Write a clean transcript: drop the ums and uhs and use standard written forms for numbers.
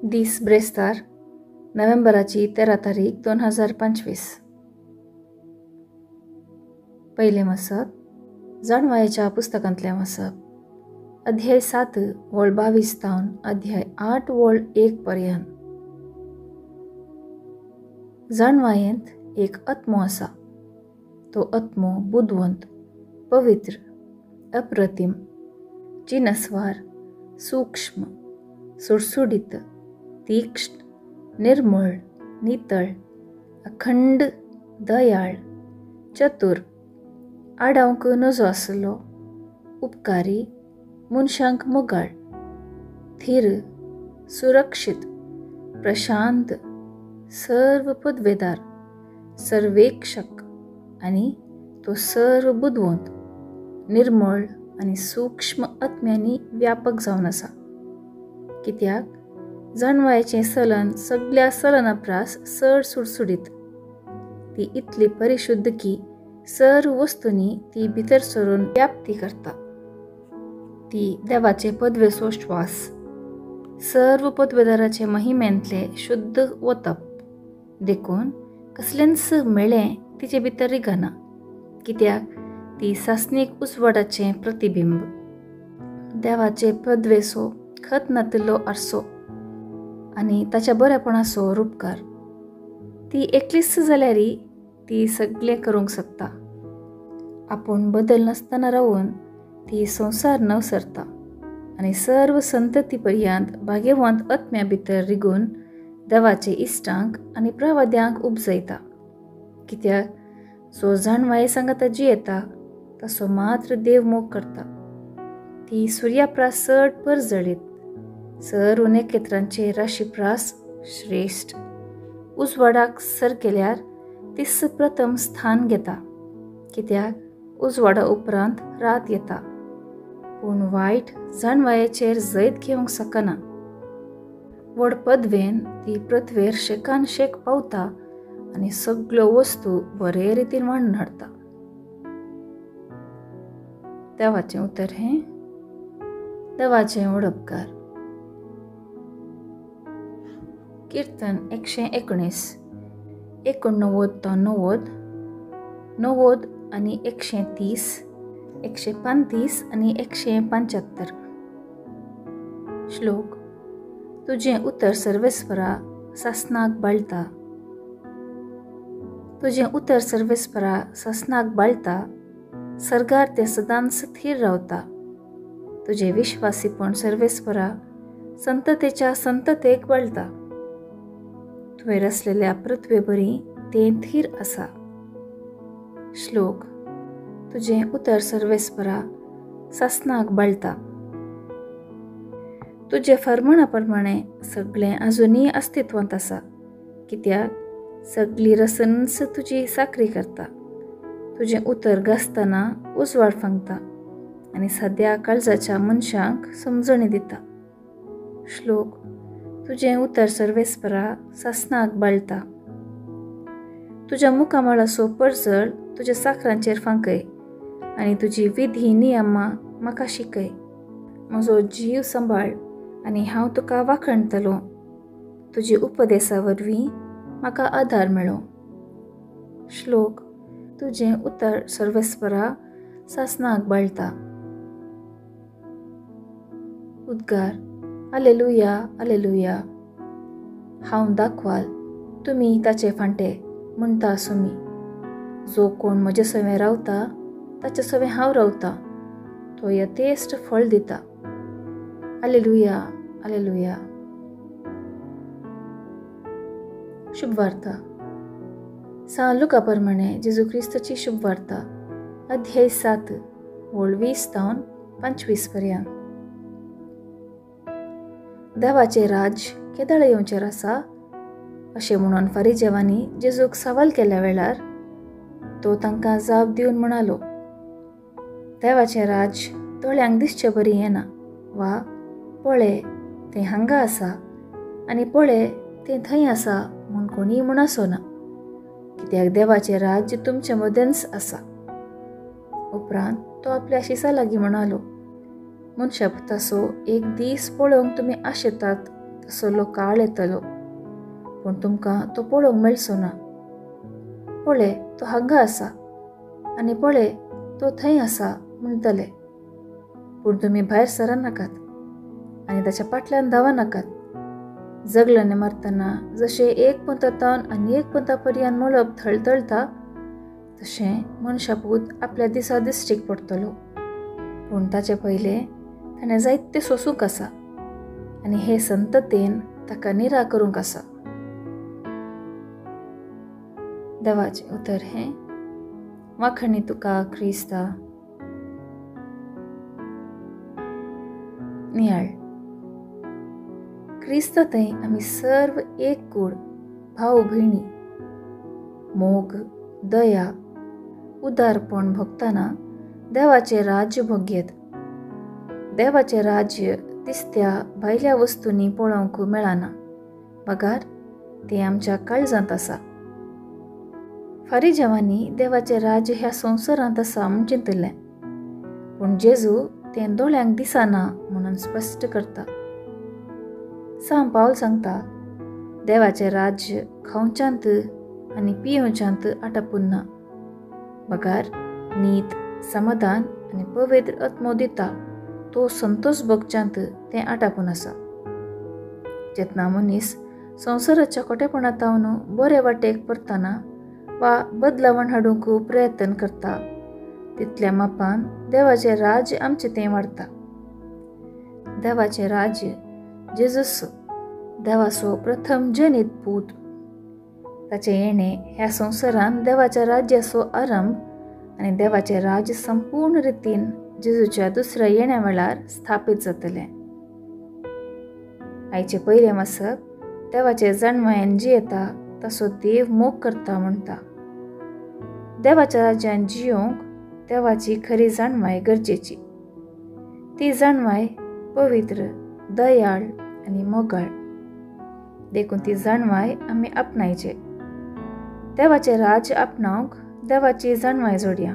दीस ब्रेस्तार नोव्हेंबराची 13 तारीख 2025. पयलें मसप जाणवायेच्या पुस्तकांतलें मसप अध्याय 7 वळ 22 तावन अध्याय 8 वळ 1 पर्यंत. जाणवायेंत एक आत्मो आसा. तो आत्मो बुदवंत, पवित्र, अप्रतिम, जिनसवार, सूक्ष्म, सुडसुडीत, तीक्ष्ण, निर्मळ, नितळ, अखंड, दयाळ, चतुर, आडावंक नजो आसलो, उपकारी, मनशांक मोगाळ, थीर, सुरक्षीत, प्रशांत, सर्व पदवेदार, सर्वेक्षक आनी तो सर्व बुदवंत, निर्मळ आनी सूक्ष्म आत्म्यांनी व्यापक जावन आसा. कित्याक जाणवायेचें सलन सगल्या सलना प्रास चड सुडसुडीत. ती इतली परिशुद्ध की सर्व वस्तूंनी ती भितर सरून व्याप्ती करता. ती देवाचे पदवेचो श्वास, सर्व पदवेदाराचे महिमेंतले शुद्ध वतप. देखून कसलेंच मेळें तिचे भितर रिगना, कित्याक ती सासणीक उजवाडाचें प्रतिबिंब, देवाचे पदवेचो खत नातिल्लो आरसो आनी ताच्या बरेपणाचो रुपकार. ती एकलीच जाल्यार ती सगळें करूंक शकता. आपूण बदल नासतना रावून ती संवसार नवसरता आनी सर्व संतती पर्यंत भाग्यवंत आत्म्या भितर रिगून देवाचे इश्टांक आनी प्रवाद्यांक उपजयता. कित्याक जो जाणवाये सांगाता जियेता तसो मात्र देव मोग करता. ती सुर्याप्रास चड परजळीत, सर्व नखेत्रांचे राशीप्रास श्रेश्ठ, उजवाडाक सर केल्यार तीस प्रथम स्थान घेता. कित्याक उजवाडा उपरांत रात येता, पूण वायट जाणवायेचेर जैत घेवंक शकना. व्हड पदवेन ती पृथ्वेर शेकान शेक पावता आनी सगळ्यो वस्तू बरे रितीन वांडून हाडटा. देवाचें उतर हें देवाचें वडपकार. कीर्तन 119, 89 तो 90, 90 आनी 130, 135 आनी 175. श्लोक. तुजें उतर सर्वेस्परा सासनाक बाळता. तुजें उतर सर्वेस्परा सासनाक बाळता, सर्गार तें सदांच थीर रावता. तुजें विश्वासीपण सर्वेस्परा संततेच्या संततेक बाळता. तुवें रचलेल्या पृथ्वे बरी तें थीर आसा. श्लोक. तुजें उतर सर्वेस्परा सासनाक बाळता. तुजे फर्माणा प्रमाणे सगळें अजुनूय अस्तित्वांत आसा, कित्याक सगळी रसनच तुजी साकरी करता. तुजें उतर गाजतना उजवाड फांगता आनी सद्या काळजाच्या मनशांक समजणी दिता. श्लोक. तुजें उतर सर्वेस्परा सासनाक बाळता. तुज्या मुखामळाचो परजळ तुज्या साखरांचेर फांकय आनी तुजी विधी नियमां म्हाका शिकय. म्हजो जीव सांबाळ आनी हांव तुका वाखणतलो. तुजी उपदेसा वरवीं म्हाका आदार मेळो. श्लोक. तुजें उतर सर्वेस्परा सासनाक बाळता. उद्गार. आलेलुया, आलेलुया. हांव दाखवाल तुमी ताचे फांटे म्हणटा सुमी. जो कोण म्हजे सवें रावता ताचे सवें हांव रावता, तो यथेश्ट फळ दिता. आलेलुया, आलेलुया. शुभवार्ता. सान लुका प्रमाणे जेजू क्रिस्ताची शुभवार्ता अध्याय 7 वळ 20 तावन 25 पर्यंत. देवाचें राज्य केदळ येवचें आसा अशें म्हणून फारिजेवांनी जेजूक सवाल केल्या वेळार तो तांकां जाप दिवन म्हणालो, देवाचें राज्य दोळ्यांक दिसचे बरी येना, वा पळय तें हांगा आसा आनी पळय तें थंय आसा म्हूण कोणीय म्हणसो ना, कित्याक देवाचें राज्य तुमचे मदेंच आसा. उपरांत तो आपल्या शिसा लागीं म्हणालो, मनशा पुताचो एक दीस पळोवंक तुमी आशेतात तसलो काळ येतलो, पूण तुमकां तो पळोवंक मेळचो ना. पळय तो हांगा आसा आनी पळय तो थंय आसा म्हणटले, पूण तुमी भायर सरनाकात आनी ताच्या फाटल्यान धांवनाकात. जगल्याने मारतना जशें एक पंतान आनी एक पंता पर्यान मळब थळथळता तशें मनशापूत आपल्या दिसा दिश्टीक पडटलो. पूण ताचे पयलें ताणें जायतें सोसूंक आसा आनी हे संततेन ताका निरा करूंक आसा. देवाचें उतर हें वाखणी तुका क्रिस्ता. नियाळ. क्रिस्ता थंय आमी सर्व एक कूड, भाव भयणी, मोग, दया, उदारपण भोगतना देवाचें राज्य भोगयेत. देवाचें राज्य दिसत्या भायल्या वस्तूंनी पळोवंक मेळना, बगार तें आमच्या काळजांत आसा. फारीजेवांनी देवाचें राज्य ह्या संवसारांत आसा म्हूण चिंतिल्लें, पूण जेजू तें दोळ्यांक दिसना म्हणून स्पश्ट करता. सांव पावल सांगता, देवाचें राज्य खावच्यांत आनी पियोवच्यांत आटापून ना, बगार नीत, समाधान आनी पवित्र आत्मो दिता तो संतोष भोगच्यांत तें आटापून आसा. जेन्ना मनीस संवसाराच्या खोटेपणांत बरे वाटेक परतना वा बदलावण हाडूंक प्रयत्न करता तितल्या मापान देवाचें राज्य आमचें तें वाडटा. देवाचें राज्य जेजूस देवाचो प्रथम जनीत पूत, ताचें येणें ह्या संवसारान देवाच्या राज्याचो आरंभ आनी देवाचें राज्य संपूर्ण रितीन जेजूच्या दुसऱ्या येण्या वेळार स्थापीत जातलें. आयचें पयलें वाचप देवाचे जाणवायेन जियेता तसो देव मोग करता म्हणटा. देवाच्या राज्यान जियोंक देवाची खरी जाणवाय गरजेची. ती जाणवाय पवित्र, दयाळ आनी मोगाळ, देखून ती जाणवाय आमी आपणायचे. देवाचें राज्य आपणावंक देवाची जाणवाय जोडया.